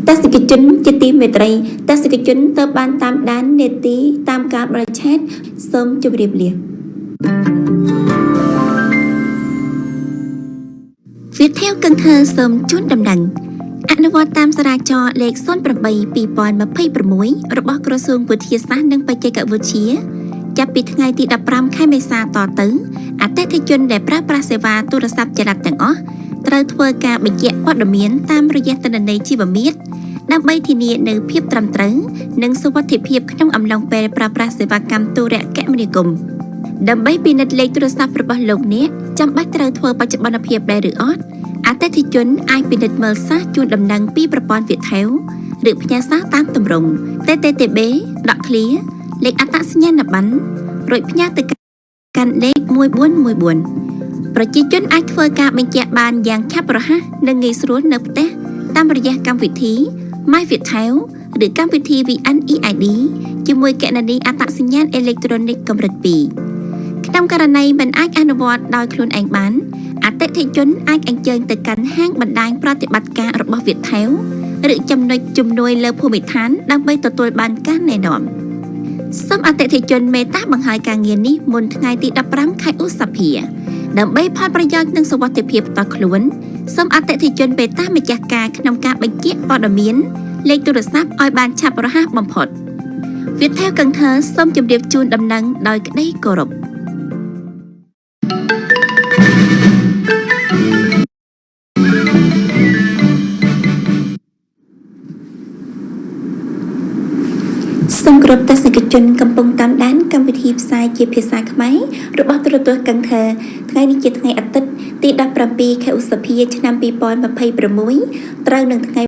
ទស្សនិកជនជាទីមេត្រីទស្សនិកជនទៅបានតាមដាននេតិតាមការបរិច្ឆេទសូមជម្រាបលាវិទ្យាកង្ធ្វើសូមជូនដំណឹងអនុវត្តតាមសារាចរណ៍លេខ08 2026របស់ក្រសួងវិទ្យាសាស្ត្រនិងបច្ចេកវិទ្យាចាប់ពីថ្ងៃទី15ខែមេសាតទៅអតិថិជនដែលប្រើប្រាស់សេវាទូរស័ព្ទចល័តទាំងអស់ត្រូវធ្វើការបញ្ជាក់ព័ត៌មានតាមរយៈទិន្នន័យជីវមាត្រដើម្បីធានានូវភាពត្រឹមត្រូវនិងសុវត្ថិភាពក្នុងអំឡុងពេលប្រើប្រាស់សេវាកម្មទូរគមនាគមន៍ដើម្បីពិនិត្យលេខទូរស័ព្ទរបស់លោកអ្នកចាំបាច់ត្រូវធ្វើបច្ចុប្បន្នភាពដែរឬអត់អតិថិជនអាចពិនិត្យមើលសារជូនដំណឹងពីប្រព័ន្ធវិថៅឬផ្ញើសារតាមទម្រង់ TTTB ដកឃ្លាលេខអត្តសញ្ញាណប័ណ្ណរួចផ្ញើទៅកាន់លេខ1414ប្រជាជនអាចធ្វើការបញ្ជាក់បានយ៉ាងឆាប់រហ័សនិងងាយស្រួលនៅផ្ទះតាមរយៈកម្មវិធី My Viettel ឬកម្មវិធី VNeID ជាមួយគណនីអត្តសញ្ញាណអេឡិចត្រូនិកកម្រិត2ក្នុងករណីមិនអាចអនុវត្តដោយខ្លួនឯងបានអតិថិជនអាចអញ្ជើញទៅកាន់ហាងបណ្ដាញប្រតិបត្តិការរបស់ Viettel ឬចំណុចជំនួយលើភូមិឋានដើម្បីទទួលបានការណែនាំសូមអតិថិជនមេត្តាបង្ហើយការងារនេះមុនថ្ងៃទី15ខែឧសភាដើម្បីផលប្រយោជន៍និងសុវត្ថិភាពផ្ទាល់ខ្លួនសូមអតិថិជនមេត្តាម្ចាស់ការក្នុងការបញ្ជាក់ព័ត៌មានលេខទូរស័ព្ទឲ្យបានឆាប់រហ័សបំផុតវិទ្យាកង្ធើសូមជម្រាបជូនដំណឹងដោយក្តីគោរព។ សូមគោរពទស្សនិកជនកំពុងតាមដានកម្មវិធីផ្សាយជាភាសាខ្មែររបស់ទូរទស្សន៍កង្ធើថ្ងៃនេះជាថ្ងៃអាទិត្យទី17ខែឧសភាឆ្នាំ2026ត្រូវនឹងថ្ងៃ